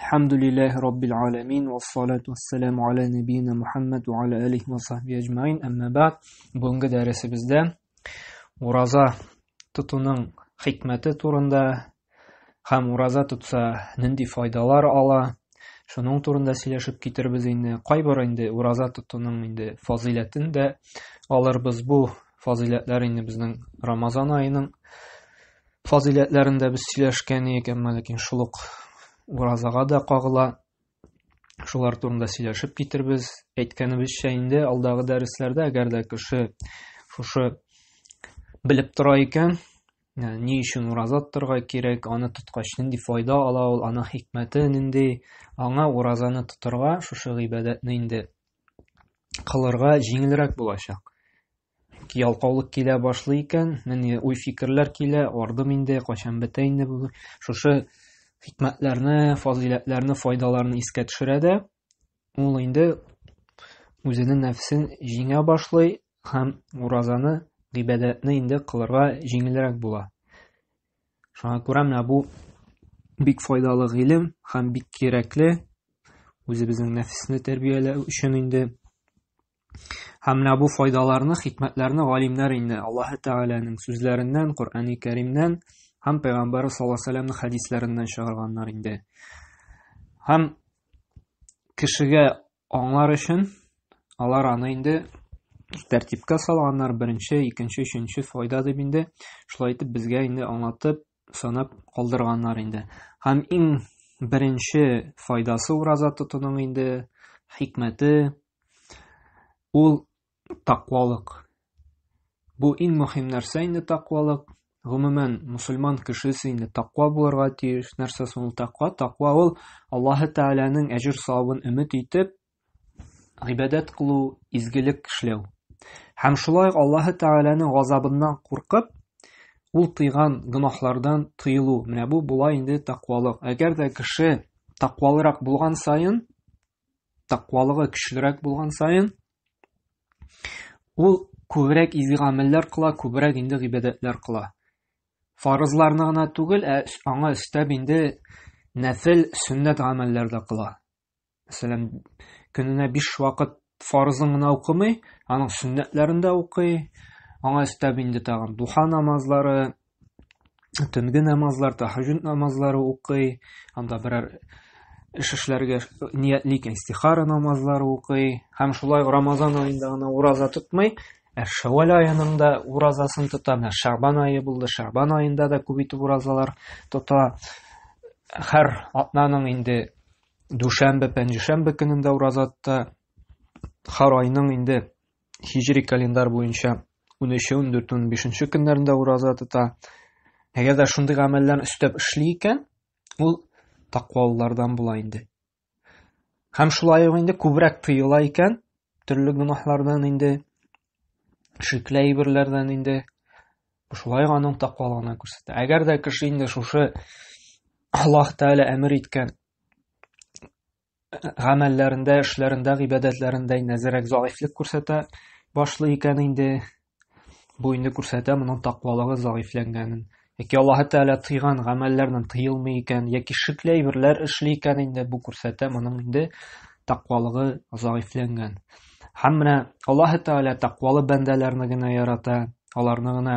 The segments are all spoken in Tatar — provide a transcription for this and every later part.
Әлхәмдүлилләһи раббил аламин вассалату вассаламу аля набийна Мухаммад ва аля алихи ва сахбихи аҗмаин. Әмма бәгъд. Бүгенге дәресебездә ураза тотуның хикмәте турында һәм ураза тотса нинди файдалар ала, шуның турында сөйләшеп китербез инде. Кайбер инде ураза тотуның инде фазыйләтен дә алырбыз. Бу фазыйләтләр инде безнең Рамазан аеның фазыйләтләрен дә без сөйләшкән идек, әмма ләкин шул ук уразага да кагыла. Шулар турында сөйләшеп китербез. Әйткәнебезчә инде алдагы дәресләрдә, әгәр дә кеше шушы белеп тора икән, ни өчен ураза тотарга кирәк, аны тоткач нинди файда ала ул, аның хикмәте нинди, аңа уразаны тотарга, шушы гыйбадәтне инде кылырга җиңелрәк булачак. Ялкаулык килә башлый икән, менә уй-фикерләр килә, ардым инде, кайчан бетә инде бу. Шушы хикмәтләрне, фазыйләтләрне, файдаларны искә төшерә дә, ул инде үзенең нәфсен җиңә башлый һәм уразаны, гыйбадәтне инде кылырга җиңелрәк була. Шуңа күрә менә бу бик файдалы гыйлем һәм бик кирәкле үзебезнең нәфесне тәрбияләү өчен инде. Һәм менә бу файдаларны, хикмәтләрне галимнәр инде Аллаһы Тәгаләнең сүзләреннән, Коръәни Кәримнән һәм Пәйгамбәр саллаллаһу алейһи вәсәлләмнең хәдисләреннән чыгарганнар инде. Һәм кешегә аңлар өчен алар аны инде тәртипкә салганнар, беренче, икенче, өченче файда дип инде шулай итеп безгә инде аңлатып, санап калдырганнар инде. Һәм иң беренче файдасы ураза тотуның инде хикмәте ул тақвалык. Бу иң мөһим нәрсә инде тақвалык. Гомумән, мусульман кешесе инде тақва булырга тиеш. Нәрсә соң ул тақва? Тақва ул Аллаһы Тәгаләнең әҗер савабын өмет итеп, гыйбадәт кылу, изгелек эшләү. Һәм шулай ук Аллаһы Тәгаләнең газабыннан куркып, ул тыйган гөнаһлардан тыелу. Менә бу була инде тақвалык. Әгәр дә кеше тақвалырак булган саен, тәкъвалыгы көчлерәк булган саен, ул күбрәк изге гамәлләр кыла, күбрәк инде гыйбадәтләр кыла. Фарызларны гына түгел, ә аңа өстәп инде нәфел, сөннәт гамәлләр дә кыла. Мәсәлән, көненә 5 вакыт фарызын гына укымый, аның сөннәтләрен дә укый. Аңа өстәп инде тагын духа намазлары, төнге намазлар, тәһәҗҗүд намазлары укый, анда берәр эш эшләргә ниятли икән, истихара намазлары укый, һәм шулай Рамазан аенда гына ураза тотмый, ә Шәвәл аеның да уразасын тота. Менә Шәгъбан ае булды, Шәгъбан аенда да күп итеп уразалар тота. Һәр атнаның инде дүшәмбе, пәнҗешәмбе көнендә ураза тота. Һәр айның инде һиҗри календарь буенча 13, 14, 15 көннәрендә ураза тота. Әгәр дә шундый гамәлләрне өстәп эшли икән, ул тәкъвалылардан була инде. Һәм шулай ук инде күбрәк тыела икән, төрле гөнаһлардан инде, шикле әйберләрдән инде, шулай ук аның тәкъвалыгына күрсәтә. Әгәр дә кеше инде шушы Аллаһ Тәгалә әмер иткән гамәлләрендә, эшләрендә, гыйбадәтләрендә нәзерәк зәгыйфьлек күрсәтә башлый икән инде, бу инде күрсәтә моның тәкъвалыгы зәгыйфьләнгәнен. Яки Аллаһы Тәгалә тыйган гамәлләрдән тыелмый икән, яки шикле әйберләр эшли икән инде, бу күрсәтә моның инде тәкъвалыгы зәгыйфьләнгән. Һәм менә Аллаһы Тәгалә тәкъвалы бәндәләрне генә ярата, аларны гына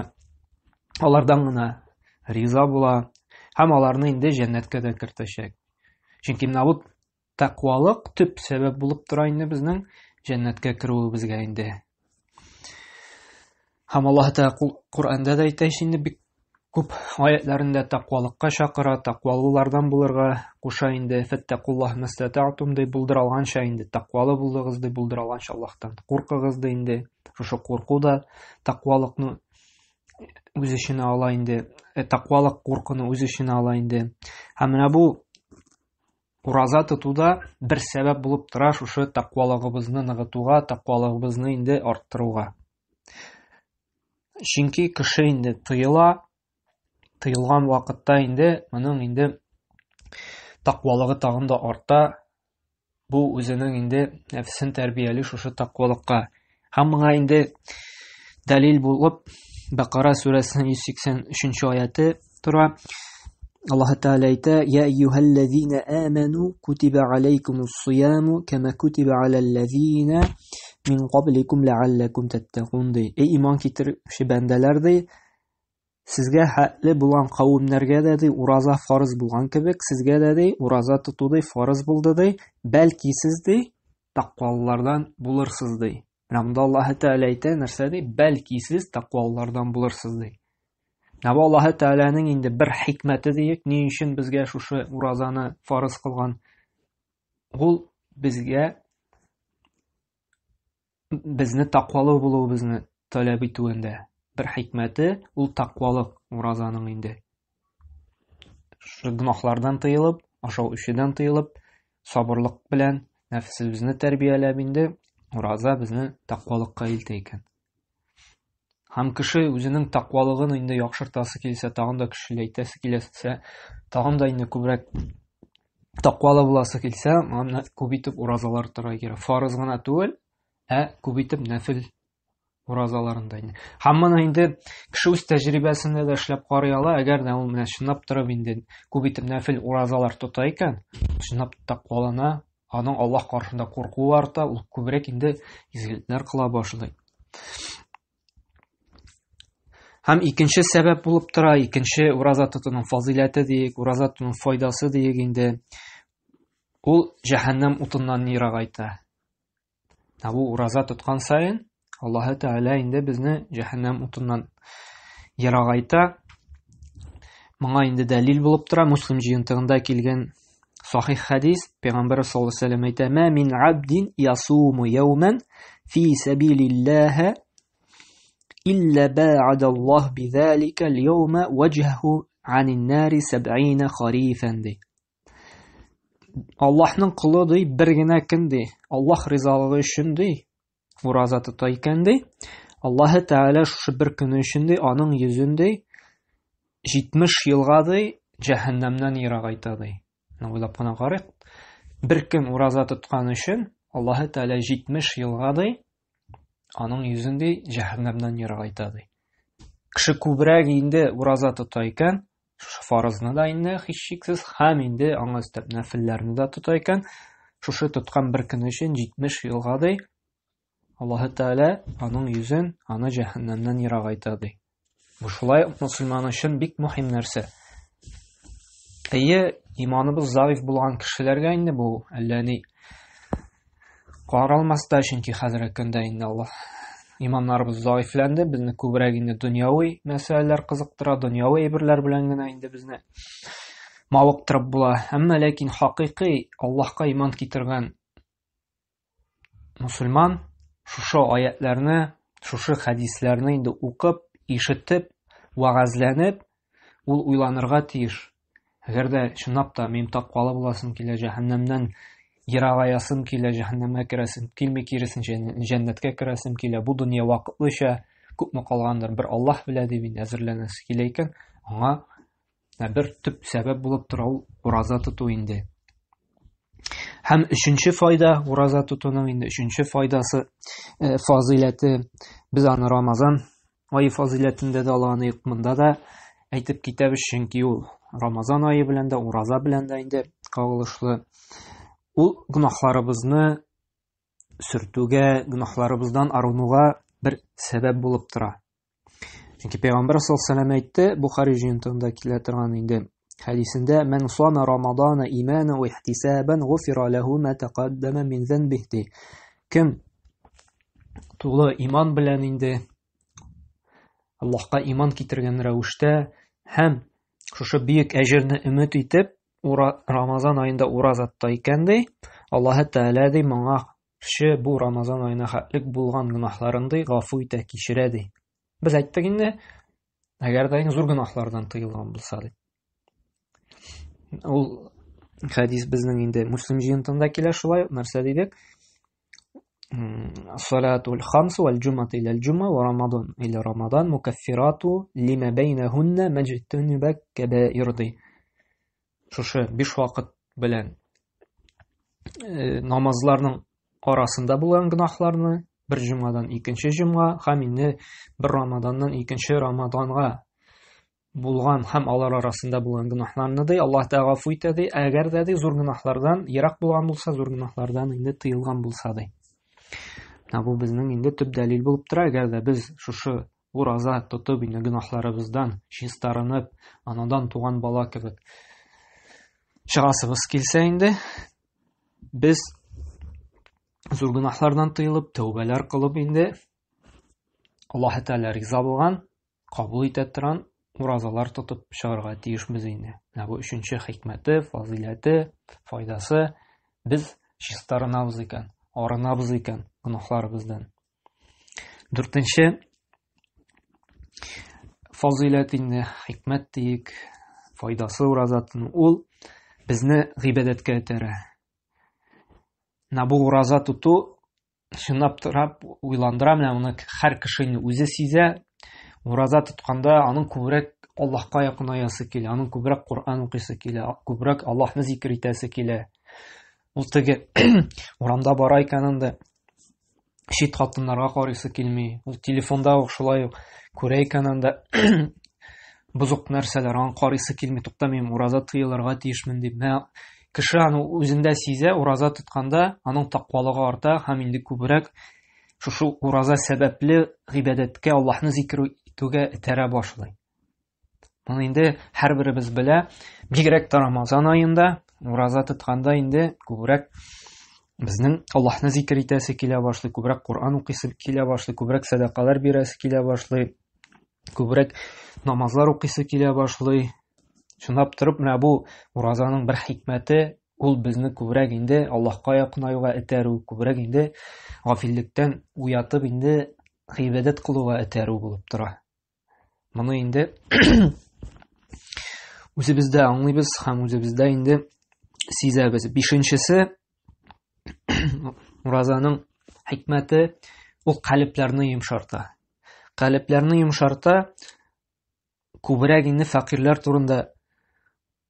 алардан гына риза була һәм аларны инде җәннәткә дә кертәчәк. Чөнки менә бу тәкъвалык төп сәбәп булып тора инде безнең җәннәткә керүебезгә инде. Һәм Аллаһ Тәгалә Коръәндә дә әйтә инде бик күп аятләрендә тәкъвалыкка чакыра, тәкъвалылардан булырга куша инде. Фәттәкуллаһ мәстәтәтум ди, булдыра алганча инде тәкъвалы булыгыз ди, булдыра алганча Аллаһтан куркыгыз ди инде. Шушы курку да тәкъвалыкны үз эченә ала инде, э, тәкъвалык куркуны үз эченә ала инде. Һәм менә бу ураза тотуда бер сәбәп булып тора шушы тәкъвалыгыбызны ныгытуга, тәкъвалыгыбызны инде арттыруга. Чөнки кеше инде тыела, тыелган вакытта инде моның инде тәкъвалыгы тагын да арта, Бу үзенең инде нәфсен тәрбияли шушы тәкъвалыкка. Һәм моңа инде дәлил булып Бәкара сүрәсенең 183 аяты тора. Аллаһ Тәгалә әйтә: "Я әйюһәлләзина аману кутиба алейкумус сияму кама кутиба алаллазина мин кабликум ләаллакум таттакун" ди. Эй иман китерүче бәндәләр ди, сезгә хәтле булган кавемнәргә дә ди ураза фарыз булган кебек, сезгә дә ди ураза тоту ди фарыз булды ди, бәлки сез ди тәкъвалардан булырсыз ди. Менә монда Аллаһ Тәгалә әйтә, нәрсә ди? Бәлки сез тәкъвалардан булырсыз ди. Менә бу Аллаһ Тәгаләнең инде бер хикмәте диек, ни өчен безгә шушы уразаны фарыз кылган? Ул безгә безне тәкъвалы булуыбызны таләп итүендә. Бер хикмәте ул тәкъвалык уразаның инде. Шушы гөнаһлардан тыелып, ашау-эчүдән тыелып, сабырлык белән нәфесебезне тәрбияләп инде ураза безне тәкъвалыкка илтә икән. Һәм кеше үзенең тәкъвалыгын инде яхшыртасы килсә, тагын да көчләйтәсе килсә, тагын да инде күбрәк тәкъвалы буласы килсә, аны күп итеп уразалар тора кирәк. Фарыз гына түгел, ә күп итеп нәфил уразаларында инде. Һәм моны инде кеше үз тәҗрибәсендә дә эшләп карый ала, әгәр дә ул менә чынлап торып инде күп итеп нәфил уразалар тота икән, чынлап тәкъвалана, аның Аллаһ каршында куркуы арта, ул күбрәк инде изгелекләр кыла башлый. Һәм икенче сәбәп булып тора, икенче ураза тотуның фазыйләте диек, ураза тотуның файдасы диек инде. Ул җәһәннәм утыннан ерагайта. Ә бу ураза тоткан саен Аллаһы Тәгалә инде безне җәһәннәм утыннан ерагайта. Моңа инде дәлил булып тора Муслим җыентыгында килгән сахих хәдис. Пәйгамбәр саллаллаһу алейһи вәсәлләм әйтә: "Ма мин абдин ясуму яуман фи сабилиллаһ илля ба'ада Аллаһ бизалика ал-яума ваҗһаһу анин нари 70 харифан" ди. Аллаһның колы ди, бер генә көн ди, Аллаһ ризалыгы өчен ди, ураза тота икән ди. Аллаһы Тәгалә шушы бер көне өчен ди, аның йөзен ди, 70 елга ди, җәһәннәмнән ерагайта ди. Менә уйлап кына карыйк. Бер көн ураза тоткан өчен Аллаһы Тәгалә 70 елга ди, аның йөзен ди, җәһәннәмнән ерагайта ди. Кеше күбрәк инде ураза тота икән, Шушы фарызны да инде һичшиксез һәм инде аңа өстәп нәфелләрне дә тота икән, шушы тоткан бер көн өчен 70 елга ди, Аллаһы Тәгалә аның йөзен аны җәһәннәмнән ерагайта ди. Бу шулай ук мөселман өчен бик мөһим нәрсә. Әйе, иманыбыз заиф булган кешеләргә инде бу әллә ни каралмас та, чөнки хәзерге көндә инде Аллаһ иманнарыбыз заифләнде, безне күбрәк инде дөньяви мәсьәләләр кызыктыра, дөньяви әйберләр белән генә инде безне мавыктырып була. Әмма ләкин хакыйкый Аллаһка иман китергән мусульман шушы аятларны, шушы хәдисләрне инде укып, ишетеп, вәгазьләнеп, ул уйланырга тиеш. Әгәр дә чынлап та мин тәкъвалы буласым килә, җәһәннәмнән ерагаясым килә, җәһәннәмгә керәсем килми, киресенчә җәннәткә керәсем килә. Бу дөнья вакытлыча, күпме калгандыр, бер Аллаһ белә дип инде әзерләнәсе килә икән, аңа бер төп сәбәп булып тора ул ураза тоту инде. Һәм өченче файда ураза тотуның инде өченче файдасы, э, фазыйләте, без аны Рамазан ае фазыйләтендә дә ала, аны монда да әйтеп китәбез, чөнки ул Рамазан ае белән дә, ураза белән дә инде кагылышлы. Ул гөнаһларыбызны сөртүгә, гөнаһларыбыздан арынуга бер сәбәп булып тора. Чөнки Пәйгамбәр саллаллаһу алейһи вәсәлләм әйтте, Бухари җыентыгында килә торган инде хәдисендә, "Мән сама Рамадана имана ва ихтисабан гуфира лаху ма тaqaddama мин занбихи" ди. Кем тулы иман белән инде Аллаһка иман китергән рәвештә һәм шушы бөек әҗерне өмет итеп, Рамазан аенда ураза тота икән ди, Аллаһы Тәгалә ди моңа кеше бу Рамазан аена хәтлек булган гөнаһларын ди гафу итә, кичерә ди. Без әйттек инде, әгәр дә иң зур гөнаһлардан тыелган булса ди. Ул хәдис безнең инде Муслим җыентында килә шулай, нәрсә дидек? Салатул хамсу вал джумату иля джума ва рамадан иля рамадан мукаффирату лима бәйнәһунна мәҗтүнибә кәбаир ди. Шушы биш вакыт белән э, намазларның арасында булган гөнаһларны бер җомгадан икенче җомга һәм инде бер рамаданнан икенче рамаданга. булган һәм алар арасында булган гөнаһларны ди Аллаһ Тәгалә гафу итә ди, әгәр дә ди зур гөнаһлардан ерак булган булса, зур гөнаһлардан инде тыелган булса ди. Менә бу безнең инде төп дәлил булып тора, әгәр дә без шушы ураза тотып инде гөнаһларыбыздан чистарынып, анадан туган бала кебек чыгасыбыз килсә инде, без зур гөнаһлардан тыелып, тәүбәләр кылып инде Аллаһ Тәгалә риза булган, кабул итә торган уразалар тотып чыгарга тиешбез инде. Менә бу өченче хикмәте, фазыйләте, файдасы без чистарынабыз икән, арынабыз икән гөнаһларыбыздан. Дүртенче фазыйләт инде, хикмәт диек, файдасы уразатының ул безне гыйбадәткә этәрә. Менә бу ураза тоту чынлап торып уйландыра, менә моны һәр кеше инде үзе сизә. Ураза тотканда аның күбрәк Аллаһка якынаясы килә, аның күбрәк Коръән укыйсы килә, күбрәк Аллаһны зикер итәсе килә. Ул теге урамда бара икән инде чит хатыннарга карыйсы килми. Ул телефонда ук шулай ук күрә икән анда бозык нәрсәләр, аны карыйсы килми. Тукта, мин ураза тыелырга тиешмен дип. Менә кеше аны үзендә сизә, ураза тотканда аның таквалыгы арта һәм инде күбрәк шушы ураза сәбәпле гыйбадәткә, Аллаһны зикер итүгә этәрә башлый. Моны инде һәрберебез белә. Бигрәк тә Рамазан аенда ураза тотканда инде күбрәк безнең Аллаһны зикер итәсе килә башлый, күбрәк Коръән укыйсы килә башлый, күбрәк сәдакалар бирәсе килә башлый, күбрәк намазлар укыйсы килә башлый. Чынлап торып, менә бу уразаның бер хикмәте, ул безне күбрәк инде Аллаһка якынаюга этәрү, күбрәк инде гафиллектән уятып инде гыйбадәт кылуга этәрү булып тора. Моны инде үзебез дә аңлыйбыз һәм үзебездә инде сизәбез. Бишенчесе уразаның хикмәте ул калебләрне йомшарта. Калебләрне йомшарта, күбрәк инде фәкыйрьләр турында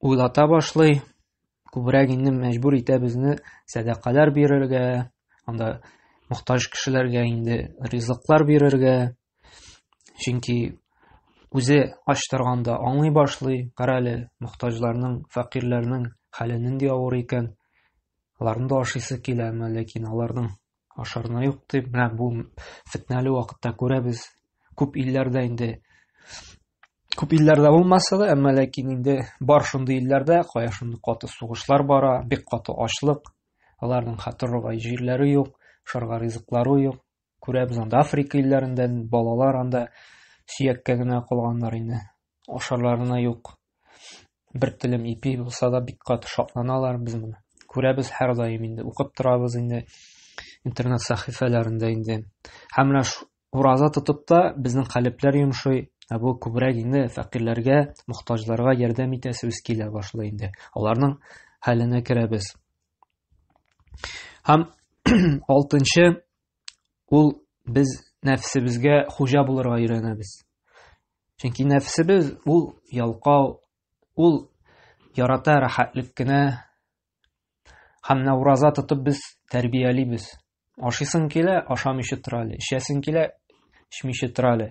уйлата башлый, күбрәк инде мәҗбүр итә безне сәдакалар бирергә, анда мохтаҗ кешеләргә инде ризыклар бирергә. Чөнки үзе ач торганда аңлый башлый, кара әле, мохтаҗларның, фәкыйрьләрнең хәле нинди авыр икән. Аларның да ашыйсы килә, әмма ләкин аларның ашарына юк дип, менә бу фетнәле вакытта күрәбез. Күп илләрдә инде күп илләрдә булмаса да, әмма ләкин инде бар шундый илләрдә, кая шундый каты сугышлар бара, бик каты ачлык, аларның хәтер җирләре юк, ашарга ризыклары юк. Күрәбез анда Африка илләрендә балалар анда сөяккә генә калганнар инде. Ашарларына юк. Бер телем ипи булса да бик каты шатланалар без моны. Күрәбез һәрдаим инде, укып торабыз инде интернет сәхифәләрендә инде. Һәм менә ураза тотып та безнең калебләр йомшый. Ә бу күбрәк инде фәкыйрьләргә, мохтаҗларга ярдәм итәсебез килә башлый инде. Аларның хәленә керәбез. Һәм алтынчы ул без нәфсебезгә хуҗа булырга өйрәнәбез. Чөнки нәфсебез ул ялкау, ул ярата рәхәтлек кенә. Һәм менә ураза тотып без тәрбиялибез. Ашыйсың килә, ашамыйча тор әле. Эчәсең килә, эчмичә тор әле.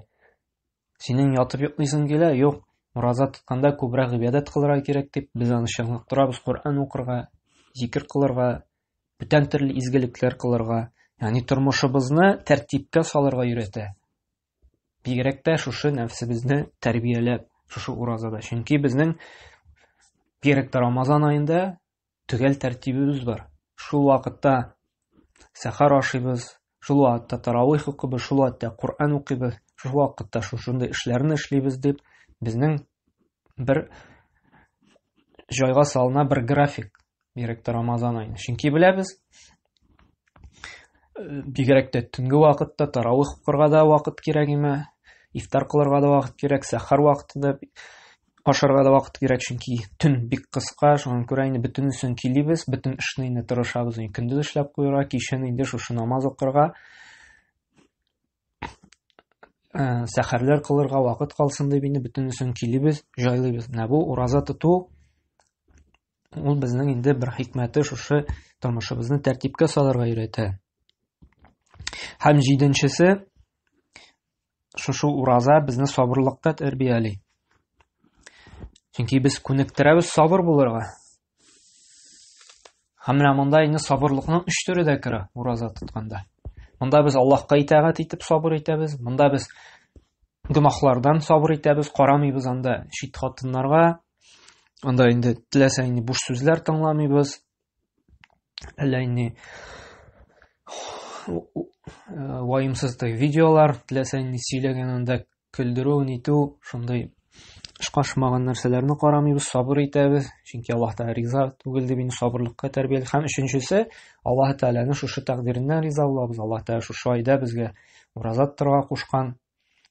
Синең ятып йоклыйсың килә, юк. Ураза тотканда күбрәк гыйбадәт кылырга кирәк дип, без аны чыныктырабыз, Коръән укырга, зикер кылырга, бүтән төрле изгелекләр кылырга, ягъни тормышыбызны тәртипкә салырга өйрәтә. Бигрәк тә шушы нәфсебезне тәрбияләп, шушы уразада. Чөнки безнең бигрәк тә Рамазан аенда төгәл тәртибебез бар. Шул вакытта сәхәр ашыйбыз, шул вакытта таравих укыйбыз, шул вакытта Коръән укыйбыз, шул вакытта шушындый эшләрне эшлибез дип, безнең бер җайга салына бер график, бигрәк тә Рамазан аенда. Чөнки беләбез, бигрәк тә төнге вакытта таравих укырга да вакыт кирәк име, ифтар кылырга да вакыт кирәк, сәхәр вакыты да ашарга да вакыт кирәк, чөнки төн бик кыска, шуңа күрә инде бөтенесен килибез, бөтен эшне инде тырышабыз инде көндез эшләп куярга, кичен инде шушы намаз укырга, э, сәхәрләр кылырга вакыт калсын дип инде бөтенесен килибез, җайлыйбыз. Менә бу ураза тоту ул безнең инде бер хикмәте шушы тормышыбызны тәртипкә салырга өйрәтә. Һәм җиденчесе шушы ураза безне сабырлыкта тәрбияли. Чөнки без күнектерәбез сабыр булырга. Һәм менә монда инде сабырлыкның өч төре дә керә ураза тотканда. Монда без Аллаһка итагать итеп сабыр итәбез, монда без гөнаһлардан сабыр итәбез, карамыйбыз анда чит хатыннарга. Анда инде теләсә инде буш сүзләр тыңламыйбыз. Әллә инде ваемсыз видеолар, теләсә инде сөйләгән анда көлдерү, нитү, шундый ышкашмаган нәрсәләрне карамыйбыз, сабыр итәбез, чөнки Аллаһ Тәгалә риза түгел дип инде сабырлыкка тәрбияли. Һәм өченчесе, Аллаһ Тәгаләнең шушы тәкъдиреннән риза булабыз. Аллаһ Тәгалә шушы айда безгә ураза тотарга кушкан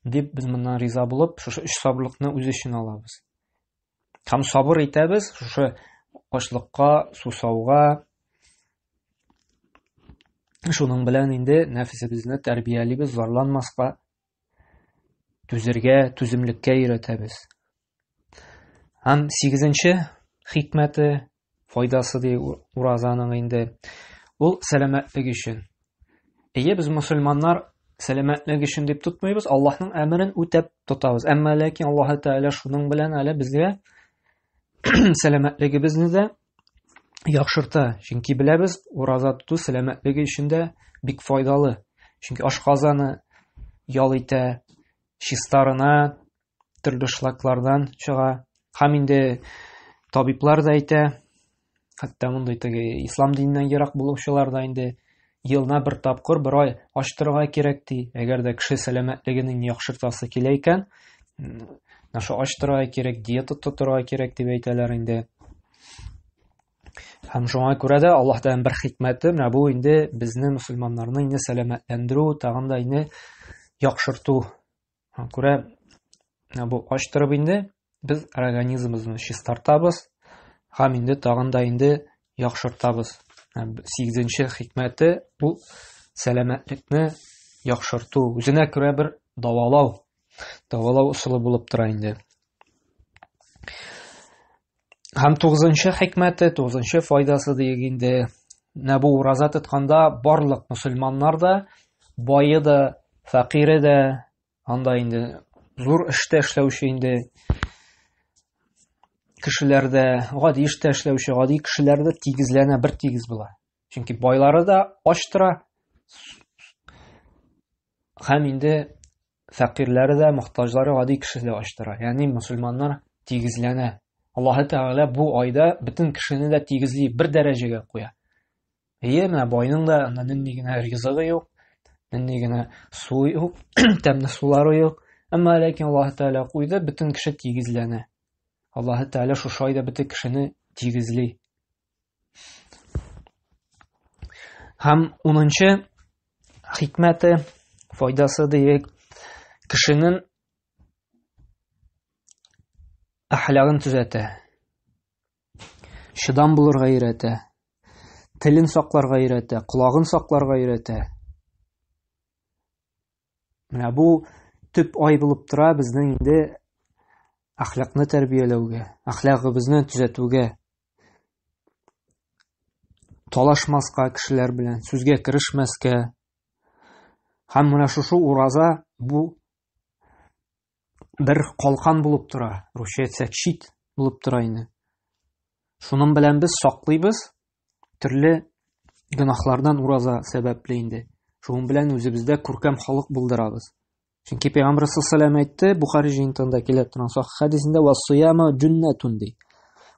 дип без моннан риза булып, шушы өч сабырлыкны үз өчен алабыз. Һәм сабыр итәбез шушы ачлыкка, сусауга. Шуның белән инде нәфесебезне тәрбиялибез, зарланмаска, түзергә, түземлеккә өйрәтәбез. Һәм сигезенче хикмәте, файдасы ди уразаның инде, ул сәламәтлек өчен. Әйе, без мусульманнар сәламәтлек өчен дип тотмыйбыз, Аллаһның әмерен үтәп тотабыз. Әмма ләкин Аллаһ Тәгалә шуның белән әле безгә сәламәтлегебезне дә яхшырта. Чөнки беләбез, ураза тоту сәламәтлеге өчен дә бик файдалы. Чөнки ашказаны ял итә, чистарына, төрле шлаклардан чыга. Һәм инде табиблар да әйтә, хәтта мондый теге ислам диненнән ерак булучылар да инде елына бер тапкыр бер ай ач торырга кирәк ди. Әгәр дә кеше сәламәтлегенең яхшыртасы килә икән, менә шул ач торырга кирәк, диета тотырга кирәк дип әйтәләр инде. Һәм шуңа күрә дә Аллаһ Тәгаләнең бер хикмәте менә бу инде безне мусульманнарны инде сәламәтләндерү, тагын да инде яхшырту. Шуңа күрә менә бу ач торып инде без организмыбызны чистартабыз һәм инде тагын да инде яхшыртабыз. Сигезенче хикмәте бу сәламәтлекне яхшырту, үзенә күрә бер дәвалау, дәвалау ысулы булып тора инде. Һәм тугызынчы хикмәте, тугызынчы файдасы диек инде. Менә бу ураза тотканда барлык мусульманнар да, бае да, фәкыйре дә, анда инде зур эштә эшләүче инде кешеләр дә, гади эштә эшләүче гади кешеләр дә тигезләнә, бер тигез була. Чөнки байлары да ач тора, һәм инде фәкыйрьләре дә, мохтаҗлары, гади кеше дә ач тора. Ягъни мусульманнар тигезләнә. Аллаһы Тәгалә бу айда бөтен кешене дә тигезли, бер дәрәҗәгә куя. Әйе, менә байның да анда нинди генә ризыгы юк, нинди генә су юк, тәмле сулары юк. Әмма ләкин Аллаһы Тәгалә куйды, бөтен кеше тигезләнә. Аллаһы Тәгалә шушы айда бөтен кешене тигезли. Һәм унынчы хикмәте, файдасы диек, кешенең әхлагын төзәтә. Чыдам булырга өйрәтә. Телен сакларга өйрәтә, колагын сакларга өйрәтә. Менә бу төп ай булып тора безнең инде әхлакны тәрбияләүгә, әхлагыбызны төзәтүгә. Талашмаска кешеләр белән, сүзгә керешмәскә. Һәм менә шушы ураза бу бер калкан булып тора, русча әйтсәк, щит булып тора инде. Шуның белән без саклыйбыз төрле гөнаһлардан ураза сәбәпле инде. Шуның белән үзебездә күркәм халык булдырабыз. Чөнки Пәйгамбер саллаллаху әйтте, Бухари җыентыгында килә торган сахих хәдисендә вассияма җуннатун ди.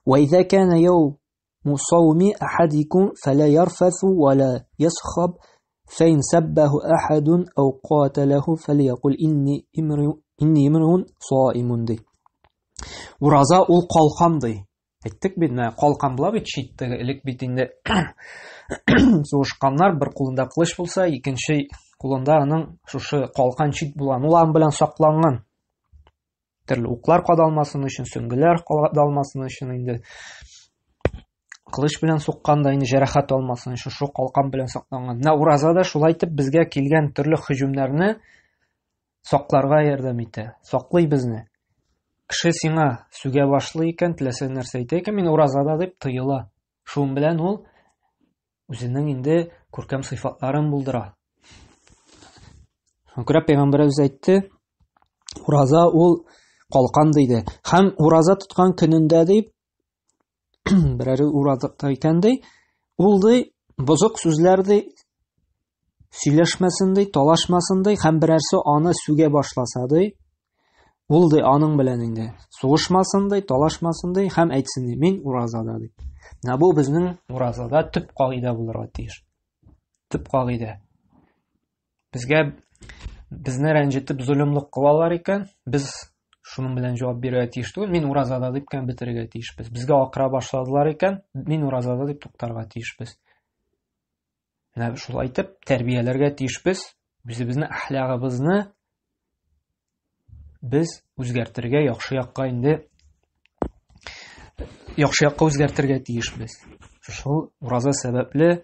Ва иза кана яуму сауми ахадикум фала ярфасу ва ла ясхаб фа ин саббаху ахадун ау каталаху фалякул инни имру инни имрун саимун ди. Ураза ул калкан ди. Әйттек бит, менә калкан була бит чит теге элек бит инде сугышканнар бер кулында кылыч булса, икенче кулында аның шушы калкан чит була. Ул аның белән сакланган. Төрле уклар кадалмасын өчен, сөңгеләр кадалмасын өчен инде кылыч белән сукканда инде җәрәхәт алмасын өчен шул калкан белән сакланган. Менә ураза да шулай итеп безгә килгән төрле һөҗүмнәрне сакларга ярдәм итә, саклый безне. Кеше сиңа сүгә башлый икән, теләсә нәрсә әйтә икән, мин уразада дип тыела. Шуның белән ул үзенең инде күркәм сыйфатларын булдыра. Шуңа күрә пәйгамбәребез әйтте, ураза ул калкан диде. Һәм ураза тоткан көнендә дип берәре ураза тота икән ди, ул ди бозык сүзләр ди сөйләшмәсен ди, талашмасын ди, һәм берәрсе аны сүгә башласа ди, ул ди аның белән инде сугышмасын ди, талашмасын ди һәм әйтсен ди, мин уразада дип. Менә бу безнең уразада төп кагыйдә булырга тиеш. Төп кагыйдә. Безгә безне рәнҗетеп золымлык кылалар икән, без шуның белән җавап бирергә тиеш түгел. Мин уразада дип кенә бетерергә тиешбез. Безгә акыра башладылар икән, мин уразада дип туктарга тиешбез. Менә шулай итеп тәрбияләргә тиешбез. Үзебезне әхлагыбызны без үзгәртергә, яхшы якка инде яхшы якка үзгәртергә тиешбез. Шул ураза сәбәпле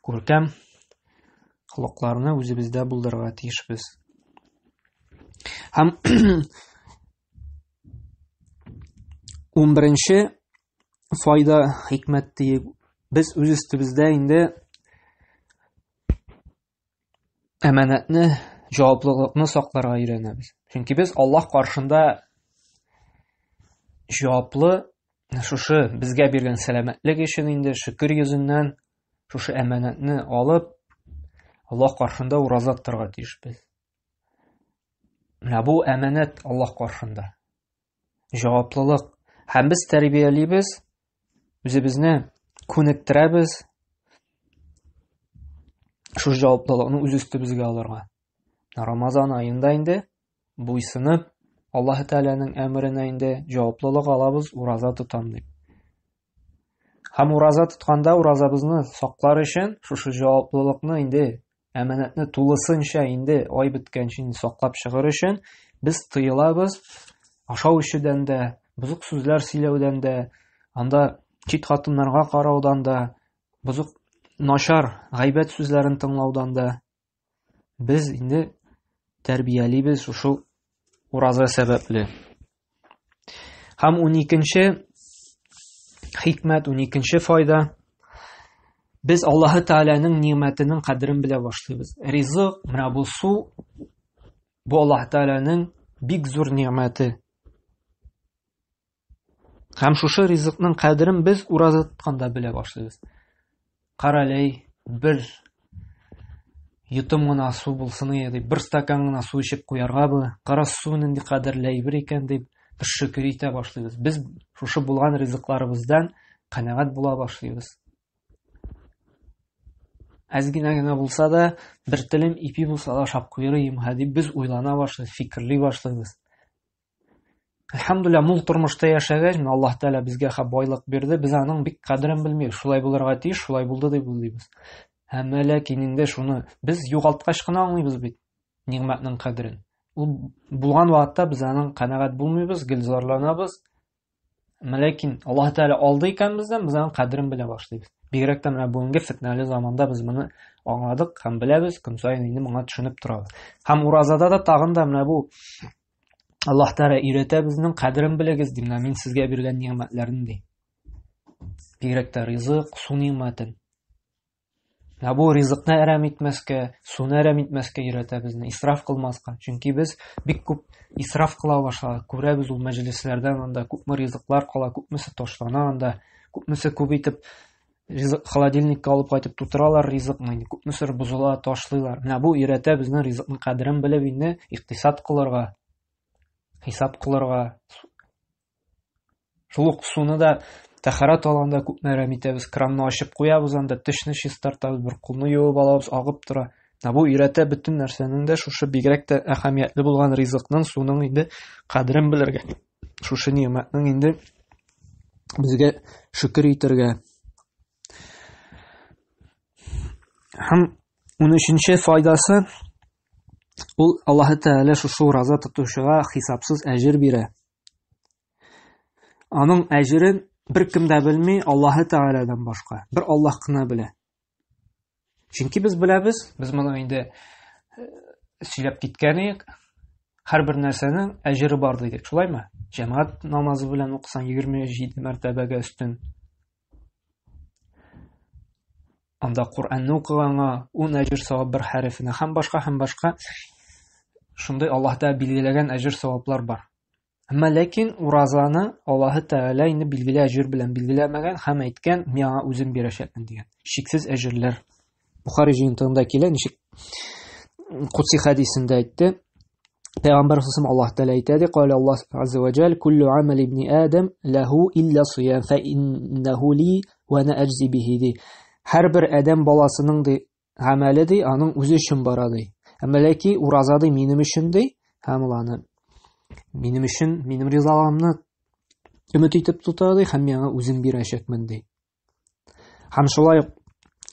күркәм холыкларны үзебездә булдырырга тиешбез. Һәм 11 файда хикмәт диеп без үз өстебездә инде әманәтне, җаваплылыкны сакларга өйрәнәбез. Чөнки без Аллаһ каршында җаваплы шушы безгә биргән сәламәтлек өчен инде шөкер йөзеннән шушы әманәтне алып Аллаһ каршында ураза тотарга тиешбез. Менә бу әманәт Аллаһ каршында. Җаваплылык. Һәм без тәрбиялибез, үзебезне күнектерәбез шул җаваплылыкны үз өстебезгә алырга. Рамазан аенда инде буйсынып, Аллаһ Тәгаләнең әмеренә инде җаваплылык алабыз, ураза тотам дип. Һәм ураза тотканда уразабызны саклар өчен шушы җаваплылыкны инде әманәтне тулысынча инде ай беткәнче инде саклап чыгыр өчен без тыелабыз ашау эчүдән дә, бозык сүзләр сөйләүдән дә, анда чит хатыннарга караудан да, бозык начар гайбәт сүзләрен тыңлаудан да без инде тәрбиялибез шушы ураза сәбәпле. Һәм 12-нче хикмәт, 12-нче файда без Аллаһы Тәгаләнең ни'мәтенең кадерен белә башлыйбыз. Ризык, менә бу су, бу Аллаһы Тәгаләнең бик зур ни'мәте. Һәм шушы ризыкның кадерен без ураза тотканда белә башлыйбыз. Каралей, бер йотым гына су булсын иде дип, бер стакан гына су эчеп куярга бу, кара су нинди кадерле әйбер икән дип, без шөкер итә башлыйбыз. Без шушы булган ризыкларыбыздан канәгать була башлыйбыз. Әз генә генә булса да, бер телем ипи булса да ашап куйыр идем, дип без уйлана башлыйбыз, фикерли башлыйбыз. Әлхәмдүлилләһ, мул тормышта яшәгәч, менә Аллаһ Тәгалә безгә хә байлык бирде, без аның бик кадерен белмибез. Шулай булырга тиеш, шулай булды дип уйлыйбыз. Әмма ләкин инде шуны без югалткач кына аңлыйбыз бит нигъмәтнең кадерен. Ул булган вакытта без аның канәгать булмыйбыз, гел зарланабыз. Әмма ләкин Аллаһ Тәгалә алды икән бездән, без аның кадерен белә башлыйбыз. Бигрәк тә менә бүгенге фитнәле заманда без моны аңладык һәм беләбез, көн саен инде моңа төшенеп торабыз. Һәм уразада да тагын да менә бу Аллаһ Тәгалә өйрәтә безнең кадерен белегез ди, менә мин сезгә биргән нигъмәтләрне ди. Бигрәк тә ризык, су нигъмәтен. Менә бу ризыкны әрәм итмәскә, суны әрәм итмәскә өйрәтә безне, исраф кылмаска. Чөнки без бик күп исраф кыла башладык. Күрәбез ул мәҗлесләрдән анда күпме ризыклар кала, күпмесе ташлана анда, күпмесе күп итеп ризык холодильникка алып кайтып тутыралар ризыкны, инде күпмесе бозыла, ташлыйлар. Менә бу өйрәтә безне ризыкның кадерен белеп инде икътисад кылырга, хисап кылырга. Шул ук суны да тәһарәт алганда күпме әрәм итәбез, кранны ачып куябыз анда, тешне чистартабыз, бер кулны юып алабыз, агып тора. Менә бу өйрәтә бөтен нәрсәнең дә шушы бигрәк тә әһәмиятле булган ризыкның, суның инде кадерен белергә. Шушы нигъмәтнең инде безгә шөкер итәргә. Һәм 13-нче файдасы ул Аллаһы Тәгалә шушы ураза тотучыга хисапсыз әҗер бирә. Аның әҗерен беркем дә белми, Аллаһы Тәгаләдән башка. Бер Аллаһ кына белә. Чөнки без беләбез, без моны инде э, сөйләп киткән идек. Һәрбер нәрсәнең әҗере бар дидек, шулаймы? Җәмәгать намазы белән укысаң 27 мәртәбәгә өстен. Анда Коръәнне укыганга 10 әҗер савап бер хәрефенә һәм башка һәм башка шундый Аллаһ Тәгалә билгеләгән әҗер саваплар бар. Әмма ләкин уразаны Аллаһы Тәгалә инде билгеле әҗер белән билгеләмәгән һәм әйткән, миңа үзем бирәчәкмен дигән. Шиксез әҗерләр. Бухари җыентыгында килә, ничек Кудси хәдисендә әйтте. Пәйгамбәр саллаллаху Аллаһ Тәгалә әйтә ди, кала Аллаһ азза ва җәл, куллу амали ибни Адам лаху илля сиям фа иннаху ли ва ана аҗзи бихи ди. Һәрбер адәм баласының ди гамәле ди, аның үзе өчен бара ди. Әмма ләки ураза ди минем өчен ди, һәм ул аны минем өчен, минем ризалыгымны өмет итеп тота ди, һәм миңа үзем бирәчәкмен ди. Һәм шулай ук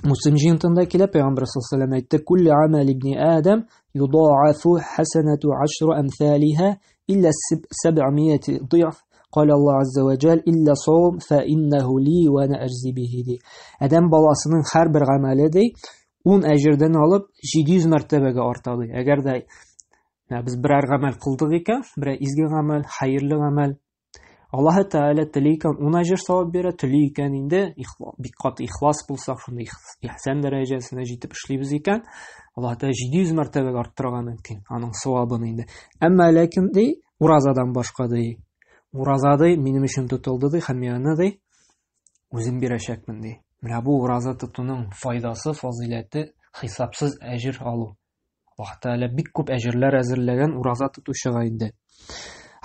Муслим җыентында килә, Пәйгамбәр саллаллаху алейһи әйтте: "Кулли амал ибни Адам юда'афу хасанату ашру амсалиха илля 700 ды'ф". Кал Аллаһ азза ва җәл илля саум фа иннаху ли ва ана аҗзи бихи ди. Адәм баласының һәрбер гамәле ди 10 әҗердән алып 700 мәртәбәгә арта ди. Әгәр дә без берәр гамәл кылдык икән, берәр изге гамәл, хәерле гамәл, Аллаһы Тәгалә тели икән 10 әҗер савап бирә, тели икән инде бик каты ихлас булсак, шундый ихсан дәрәҗәсенә җитеп эшлибез икән, Аллаһы Тәгалә 700 мәртәбәгә арттырырга мөмкин аның савабын инде. Әмма ләкин ди, уразадан башка ди. Ураза ди, минем өчен тотылды ди, һәм мин аны ди, үзем бирәчәкмен ди. Менә бу ураза тотуның файдасы, фазыйләте, хисапсыз әҗер алу. Аллаһ Тәгалә бик күп әҗерләр әзерләгән ураза тотучыга инде.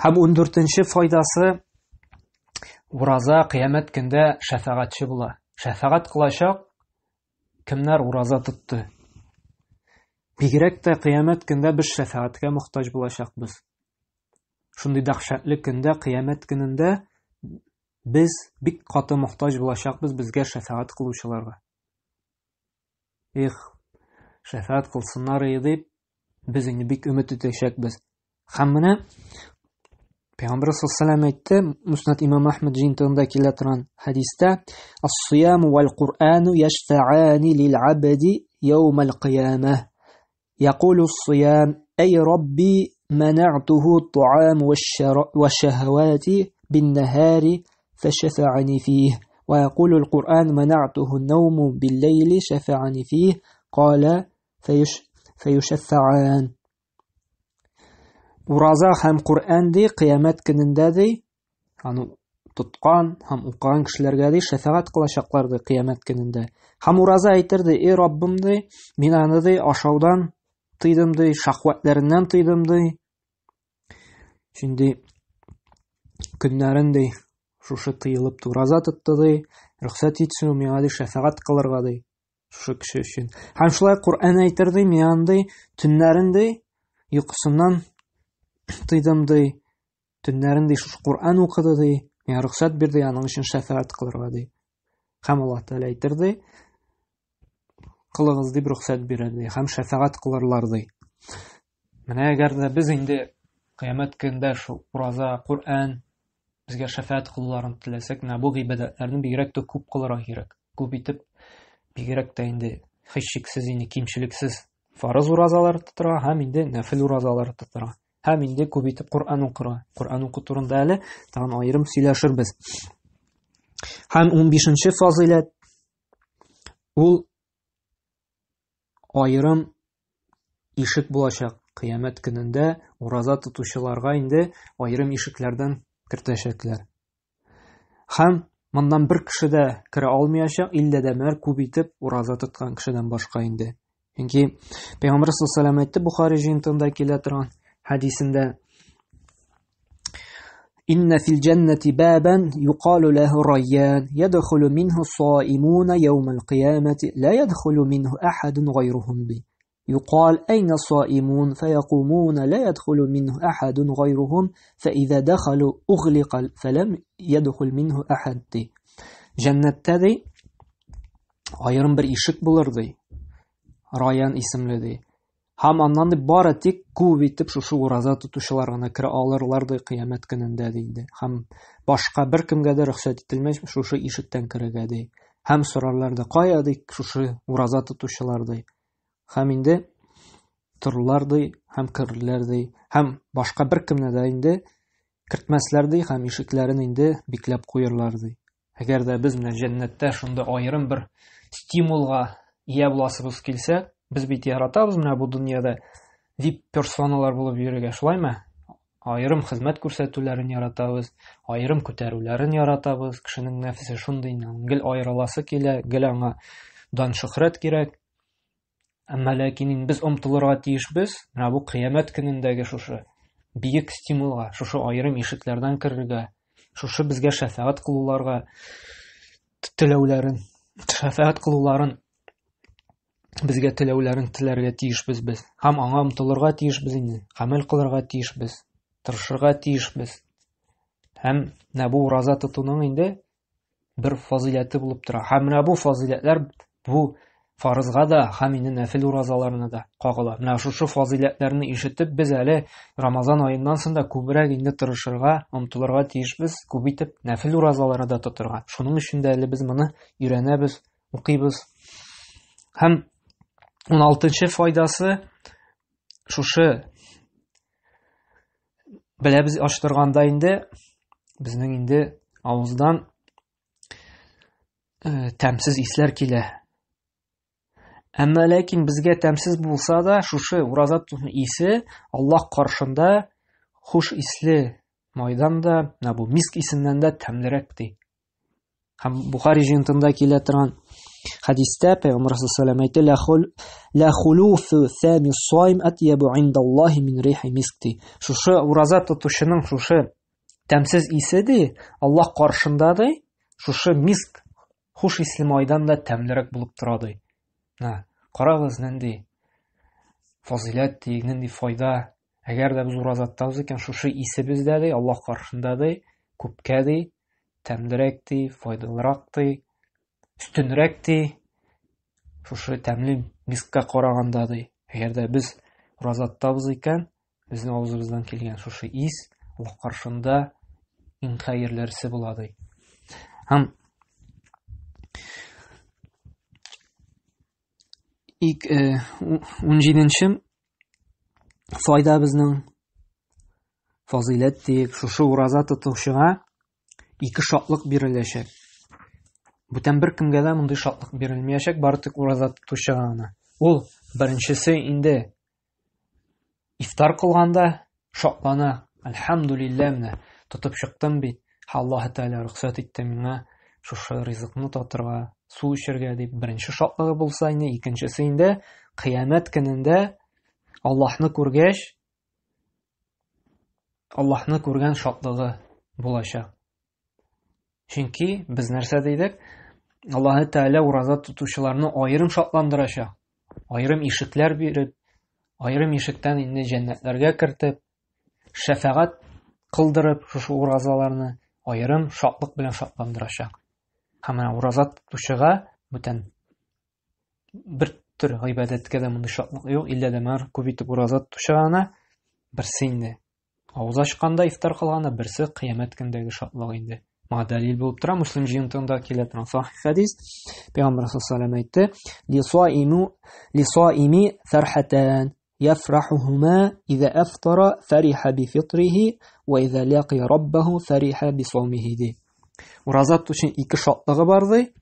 Һәм 14-нче файдасы ураза кыямәт көндә шәфәгатьче була. Шәфәгать кылачак кемнәр ураза тотты. Бигрәк тә кыямәт көндә без шәфәгатькә мохтаҗ булачакбыз. Шундый дәһшәтле көндә, кыямәт көнендә без бик каты мохтаҗ булачакбыз безгә шәфәгать кылучыларга. Эх, шәфәгать кылсыннар иде дип, без инде бик өмет итәчәкбез. Һәм менә Пәйгамбер саллаллаху әйтте, Муснад имам Ахмад җыентыгында килә торган хәдистә, "Ас-сияму вал Куръану яшфа'ани лил абди яумал кыямah". يقول الصيام أي ربي منعته الطعام والشهوات بالنهار فشفعني فيه ويقول القرآن منعته النوم بالليل شفعني فيه قال فيش فيشفعان Ураза һәм Коръән ди кыямәт көнендә ди, аны тоткан һәм укыган кешеләргә ди шәфәгать кылачаклар ди кыямәт көнендә. Һәм ураза әйтер ди, эй Раббым ди, мин аны ди ашаудан тыйдым ди, шахватларыннан тыйдым ди. Шундый көннәрен ди шушы тыелып ураза тотты ди, рөхсәт итсен миңа ди шәфәгать кылырга ди. Шушы кеше өчен. Һәм шулай Коръән әйтер ди, мин аны ди төннәрен ди йокысыннан тыйдым ди, төннәрен ди шушы Коръән укыды ди, миңа рөхсәт бирде аның өчен шәфәгать кылырга ди. Һәм Аллаһ Тәгалә әйтер ди, кылыгыз дип рөхсәт бирер ди, һәм шәфәгать кылырлар ди. Менә әгәр дә без инде кыямәт көнендә шул ураза, Коръән безгә шәфәгать кылуларын теләсәк, менә бу гыйбадәтләрне бигрәк тә күп кылырга кирәк. Күп итеп, бигрәк тә инде һичшиксез инде кимчелексез фарыз уразалар тотырга һәм инде нәфил уразалар тотырга. Һәм инде күп итеп Коръән укырга. Коръән уку турында әле тагын аерым сөйләшербез. Һәм 15-нче фазыйләт ул аерым ишек булачак. Кыямәт көнендә ураза тотучыларга инде аерым ишекләрдән кертәчәкләр. Һәм моннан бер кеше дә керә алмаячак, иллә дә мәр күп итеп ураза тоткан кешедән башка инде. Чөнки Пәйгамбер саллаллаху алейһи әйтте, Бухари җыентыгында килә торган хәдисендә: Инна фил җәннәти бабан юкалу лаху райян ядхулу минху саимуна яумал кыямати ла ядхулу минху ахадун гайрухум би. يقال أين الصائمون فيقومون لا يدخل منه أحد غيرهم فإذا دخلوا أغلق فلم يدخل منه أحد ди. Җәннәттә ди аерым бер ишек булыр ди. Раян исемле ди. Һәм аннан ди бары тик күп итеп шушы ураза тотучылар гына керә алырлар ди кыямәт көнендә ди инде. Һәм башка беркемгә дә рөхсәт ителмәс шушы ишектән керергә ди. Һәм сорарлар ди, кая ди шушы ураза тотучылар ди. Һәм инде торырлар ди, һәм керерләр ди. Һәм башка беркемне дә инде кертмәсләр ди, һәм ишекләрен инде бикләп куерлар ди. Әгәр дә без менә җәннәттә шундый аерым бер стимулга ия буласыбыз килсә, без бит яратабыз менә бу дөньяда вип персоналар булып йөрергә, шулаймы? Аерым хезмәт күрсәтүләрен яратабыз, аерым күтәрүләрен яратабыз. Кешенең нәфесе шундый, гел аерыласы килә, гел аңа дан шөһрәт кирәк. Әмма ләкин инде без омтылырга тиешбез, менә бу кыямәт көнендәге шушы бөек стимулга, шушы аерым ишекләрдән керергә, шушы безгә шәфәгать кылуларга теләүләрен, шәфәгать кылуларын безгә теләүләрен теләргә тиешбез без. Һәм аңа омтылырга тиешбез инде, гамәл кылырга тиешбез, тырышырга тиешбез. Һәм менә бу ураза тотуның инде бер фазыйләте булып тора. Һәм менә бу фазыйләтләр бу фарызга да һәм инде нәфил уразаларына да кагыла. Менә шушы фазыйләтләрне ишетеп, без әле Рамазан аеннан соң да күбрәк инде тырышырга, омтылырга тиешбез, күп итеп нәфил уразалары да тотырга. Шуның өчен дә әле без моны өйрәнәбез, укыйбыз. Һәм 16-нчы файдасы шушы беләбез ачтырганда инде безнең инде авыздан э, тәмсез исләр килә. Әмма ләкин безгә тәмсез булса да, шушы ураза тоту исе Аллаһ каршында хуш исле майдан да, менә бу миск исеннән дә тәмлерәк ди. Һәм Бухари җыентында килә торган хәдистә Пәйгамбәр саллаллаху әйтте: "Ла хулуфу сами сайм атьябу индаллаһи мин рихи миск" ди. Шушы ураза тотучының шушы тәмсез исе ди, Аллаһ каршында ди, шушы миск хуш исле майдан да тәмлерәк булып тора ди. Менә карагыз нинди фазыйләт ди, нинди файда. Әгәр дә без ураза тотабыз икән, шушы исебез дә ди, Аллаһ каршында ди, күпкә ди, тәмлерәк ди, файдалырак ди, өстенрәк ди. Шушы тәмле мискка караганда ди. Әгәр дә без ураза тотабыз икән, безнең авызыбыздан килгән шушы ис Аллаһ каршында иң хәерлесе була ди. Һәм ик, 17-нче файда безнең фазыйләт диек, шушы ураза тотучыга ике шатлык биреләчәк. Бүтән бер кемгә дә мондый шатлык бирелмәячәк, бары тик ураза тотучыга гына. Ул беренчесе инде ифтар кылганда шатлана, әлхәмдулилләһ, менә тотып чыктым бит, Аллаһ Тәгалә рөхсәт итте миңа шушы ризыкны татырга, су эчәргә дип, беренче шатлыгы булса инде, икенчесе инде кыямәт көнендә Аллаһны күргәч, Аллаһны күргән шатлыгы булачак. Чөнки без нәрсә дидек? Аллаһы Тәгалә ураза тотучыларны аерым шатландырачак. Аерым ишекләр биреп, аерым ишектән инде җәннәтләргә кертеп, шәфәгать кылдырып шушы уразаларны аерым шатлык белән шатландырачак. Һәм менә ураза тотучыга бүтән бер төр гыйбадәткә дә мондый шатлык юк, иллә дә мәгәр күп итеп ураза тотучыга гына берсе инде авыз ачканда ифтар кылганда, берсе кыямәт көндәге шатлык инде. Моңа дәлил булып тора Муслим җыентыгында килә торган сахих хәдис. Пәйгамбәр саллаллаху алейһи әйтте: "Лисаиму лисаими фархатан яфрахухума иза афтара фариха би фитрихи ва иза лақия раббаху фариха би саумихи" ди. Ураза тотучының ике шатлыгы бар ди.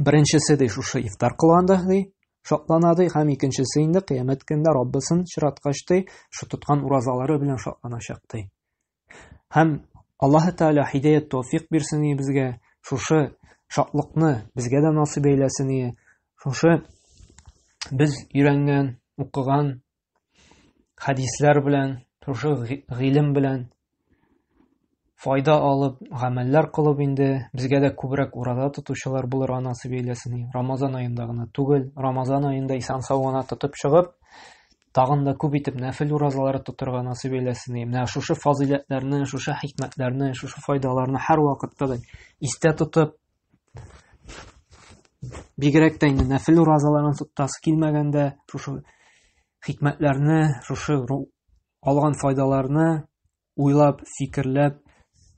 Беренчесе ди шушы ифтар кылганда ди, шатлана ди, һәм икенчесе инде кыямәт көнендә Раббысын очраткач ди, шу тоткан уразалары белән шатланачак ди. Һәм Аллаһы Тәгалә һидаят тәүфик бирсен ие безгә, шушы шатлыкны безгә дә насыйп әйләсен ие. Шушы без өйрәнгән, укыган хәдисләр белән, шушы гыйлем белән файда алып, гамәлләр кылып инде безгә дә күбрәк ураза тотучылар булырга насыйп әйләсен. Рамазан аенда гына түгел, Рамазан аенда исән-сау гына тотып чыгып, тагын да күп итеп нәфил уразалары тотырга насыйп әйләсен. Менә шушы фазыйләтләрне, шушы хикмәтләрне, шушы файдаларны һәрвакытта да истә тотып, бигрәк тә инде нәфил уразаларын тотасы килмәгәндә, шушы хикмәтләрне, шушы алган файдаларны уйлап, фикерләп,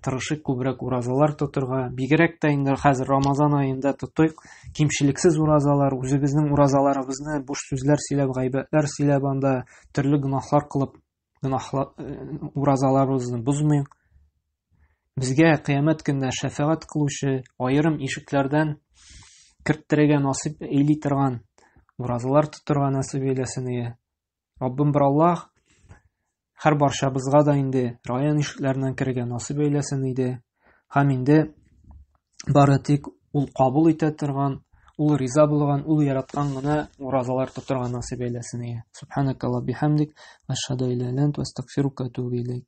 тырышыйк күбрәк уразалар тотырга. Бигрәк тә инде хәзер Рамазан аенда тотыйк кимчелексез уразалар, үзебезнең уразаларыбызны буш сүзләр сөйләп, гайбәтләр сөйләп анда төрле гөнаһлар кылып, гөнаһлар э, уразаларыбызны бозмыйк. Безгә кыямәт көнендә шәфәгать кылучы, аерым ишекләрдән керттерергә насыйп әйли торган уразалар тотырга насыйп әйләсен. Раббым бер Аллаһ. Һәр барчабызга да инде район ишекләреннән керергә насыйп әйләсен иде. Һәм инде бары тик ул кабул итә торган, ул риза булган, ул яраткан гына уразалар тотырга насыйп әйләсен иде. Субханакалла бихамдик, ашһаду илля антә, астагфирука ва атубу илейк.